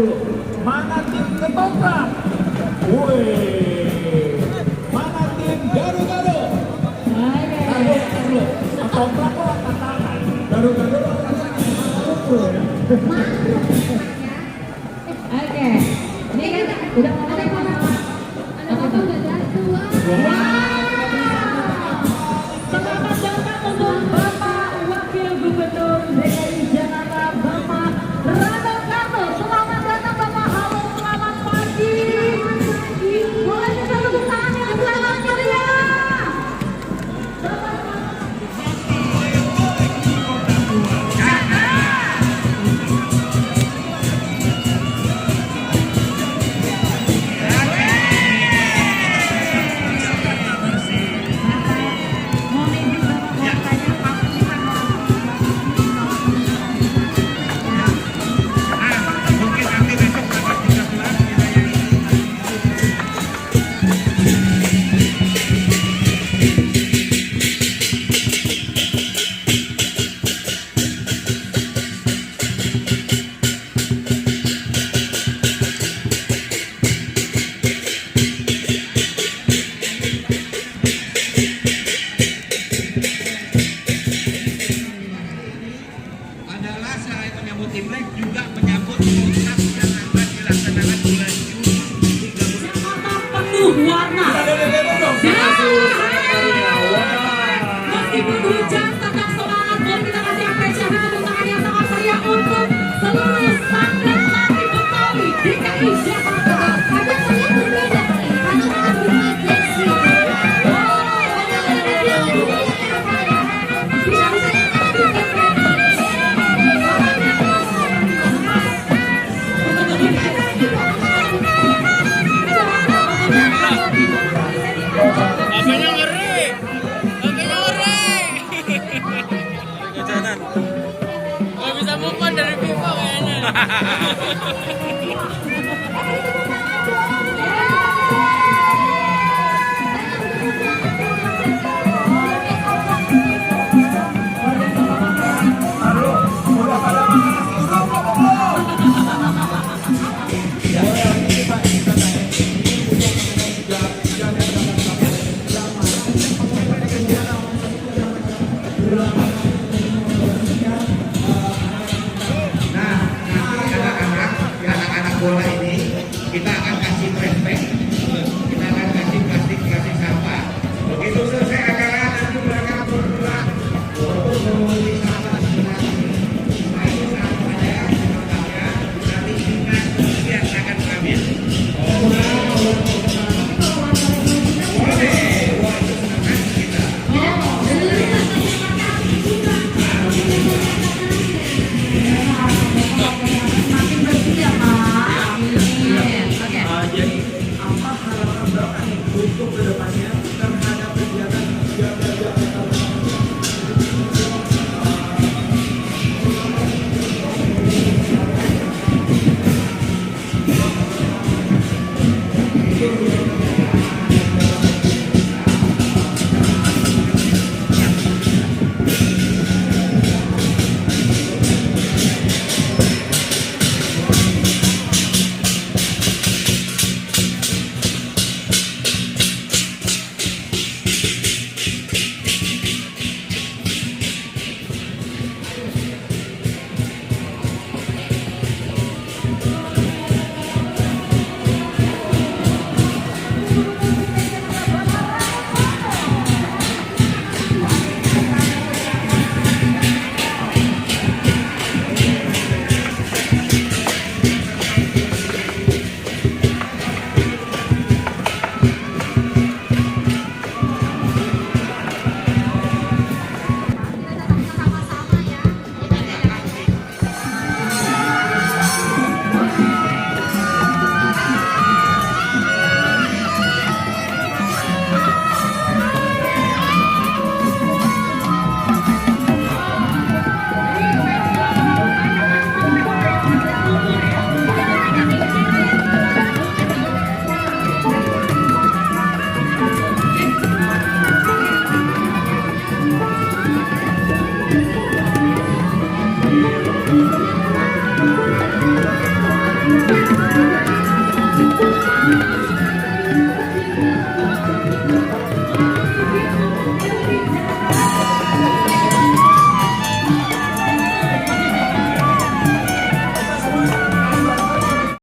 dulu. Mana tim ketoprak? Wih. Mana tim gado-gado? Ketoprak kok angkat tangan. Gado-gado angkat tangan. Oke. Ini kan udah mau ada apa? Ada apa udah jatuh. Selamat datang untuk Bapak Wakil Gubernur DKI Jakarta, Bapak Rano Karno. Selamat datang Bapak. Halo, selamat pagi. Boleh kita tepuk tangan yang selamat meriah. Adalah selain menyambut Imlek juga menyambut kontak yang akan dilaksanakan bulan Juni hingga bulan Penuh warna. Meskipun hujan tetap semangat dan kita kasih apresiasi tepuk tangan yang sangat meriah untuk seluruh santri santri Betawi DKI Jakarta. Ada saya berbeda karena sangat beragasi. Makanya ngeri. Kejanan. Gak bisa move on dari FIFA kayaknya. anak-anak bola